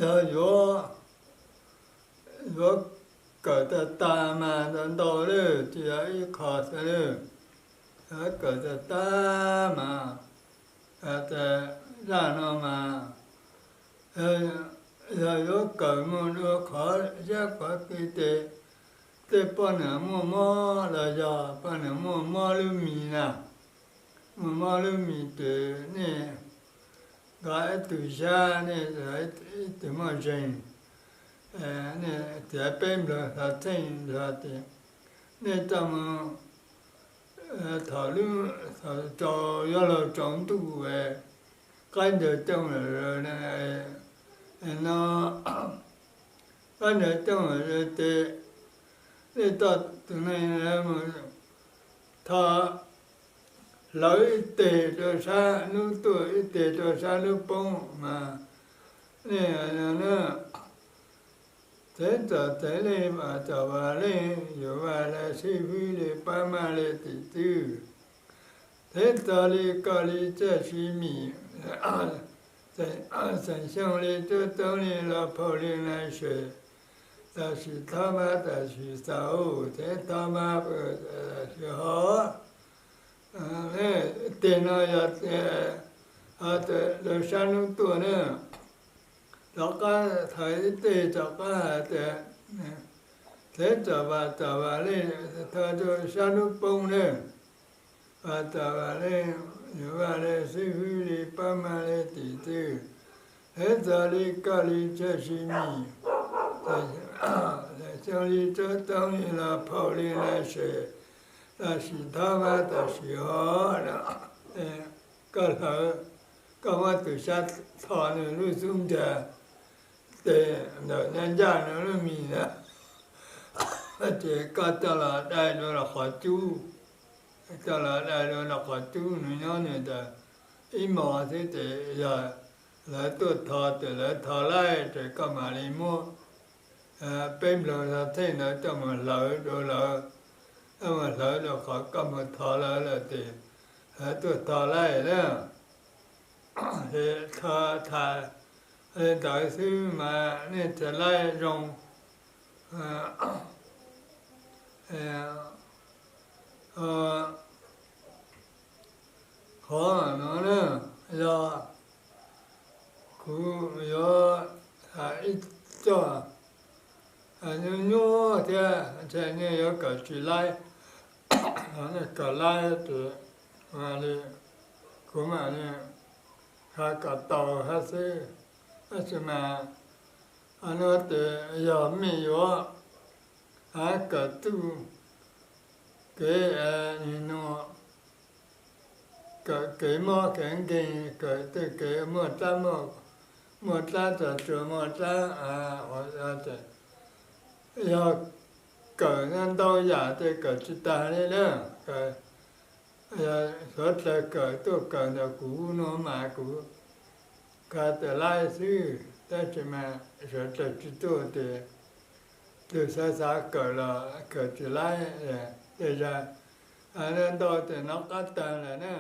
yog yuav, yuav kawm tag tag mas ntau ntau lawm, tsis yog ib qho xwb lawm. Yog kawm tag tag mas, zaj no mas, yog yuav kawm mus dua qhov siab qhov kws ces tej poj niam muaj mob los yog poj niam muaj mob lub mis na, muaj mob lub mis ces nej nqa ib tug xyab, nej ib tug moj zeeg, nej tiav peb nplawg xov txheej nplawg ces nej coj mus, thaum lub, thaum tsaus, yuav luag tsaus ntuj, qaib ncaws cooj lawm no, qaib ncaws cooj lawm ces nej coj tus neeg mus tho hlawv ib teg rau sab hnub tuaj, ib teg rau sab hnub poob mas nej, txheeb txom txheeb leej, vam txom vam leej, yuav vaj le xib fwb le pab maj le tim txwj, txheeb txom li koj li txaj siv mim, xeem xyoo li cuab toob li los phau li nai sem, tam sim thov mas tam sim xaus, txheeb thov mas tam sim hov. Teg no yog tias lawv sab hnub tuaj na, rov qab thaum ib teg rov qab hais tias txheeb txom vam txom vam leej, tho rau sab hnub poob na, vam txom vam leej, yuav vaj le xib fwb li pab maj le tim txwj, txheeb txom li koj li txaj siv mim, xeem xyoo li cuab toob li los phau li nai sem, tam sim thov mas tam sim hov no. Koj hlawv, koj muab tus xyab tho nws lub xub ntiag tes ntawm ncaj ncaj nws lub mis na, ces koj coj los dai rau qhov cub, coj los dai rau qhov cub, nws nyob nws tas ib hmos xwb ces yog lawv tuaj tho ces lawv tho laij ces koj mam li muab peb nplawg xov txheej ntawd coj mus hlawv rau lawv, coj mus hlawv rau qhov koj mus tho lawv lawm ces lawv tuaj tho laij na. Ces tho tas li ntawd xwb mas nej txhais laij zoo. Qhov no na, yog kuv yuav hais ib txoj nyuaj nyuaj thiab, ntshe nej yuav kawm tsis laib. Nej kawm laib ces kuv mam li hais kom tau hab xwb. Tab sis mas no ces yog mej yuav kawm txuj kev, no, kawm kev mob kev nkeeg, kawm tej kev muaj dab, muaj dab tso tsua, muaj dab, yog kawm ntau yam ces kawm tsis tag li na. Suav dlawg kawm tuaj kawm ntawm kuv no mas kuv kha tas laib xwb, tab sis mas suav dlawg tsis tuaj ces tus xav xav kawm los kawm tsis laib. Tej zag ntau ces nov qab tag lawm na.